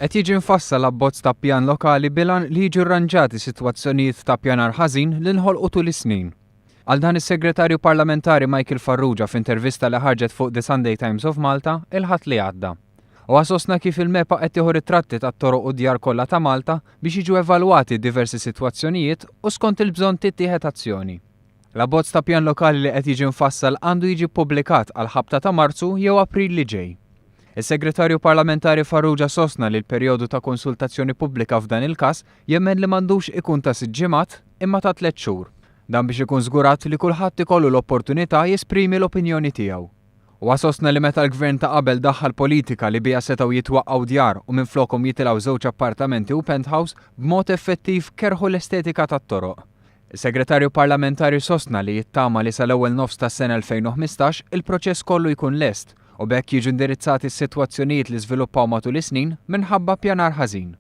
Qed jiġi mfassal abbozz ta' pjan lokali bil-għan li jiġu rranġati sitwazzjonijiet ta' ppjanar ħażin li nħolqu tul is-snin. Qal dan is-Segretarju Parlamentari Michael Farrugia f'intervista li ħarġet fuq The Sunday Times of Malta il-Ħadd li għadda. Huwa sostna kif il-MEPA qed tieħu ritratti tat-toroq u d-djar kollha ta' Malta biex jiġu evalwati diversi sitwazzjonijiet u skont il-bżonn tittieħed azzjoni. L-abbozz ta' pjan lokali li qed jiġi mfassal għandu jiġi ppubblikat għall-ħabta ta' Marzu jew April li ġej. Is-Segretarju Parlamentari Farrugia sostna li l-perjodu ta' konsultazzjoni pubblika f'dan il-każ jemmen li m'għandux ikun ta' sitt ġimgħat imma ta' tlett xhur. Dan biex ikun żgurat li kulħadd ikollu l-opportunità jesprimi l-opinjoni tiegħu. Huwa sostna li meta l-Gvern ta' qabel daħħal politika li biha setgħu jitwaqqgħu djar u minflokhom jitilgħu żewġ appartamenti u penthouse, b'mod effettiv kerrħu l-estetika tat-toroq. Is-Segretarju Parlamentari sostna li jittama li sal-ewwel nofs tas-sena 2015 il-proċess kollu jkun lest u b'hekk jiġu indirizzati s-sitwazzjonijiet li żviluppaw matul is-snin minħabba ppjanar ħażin.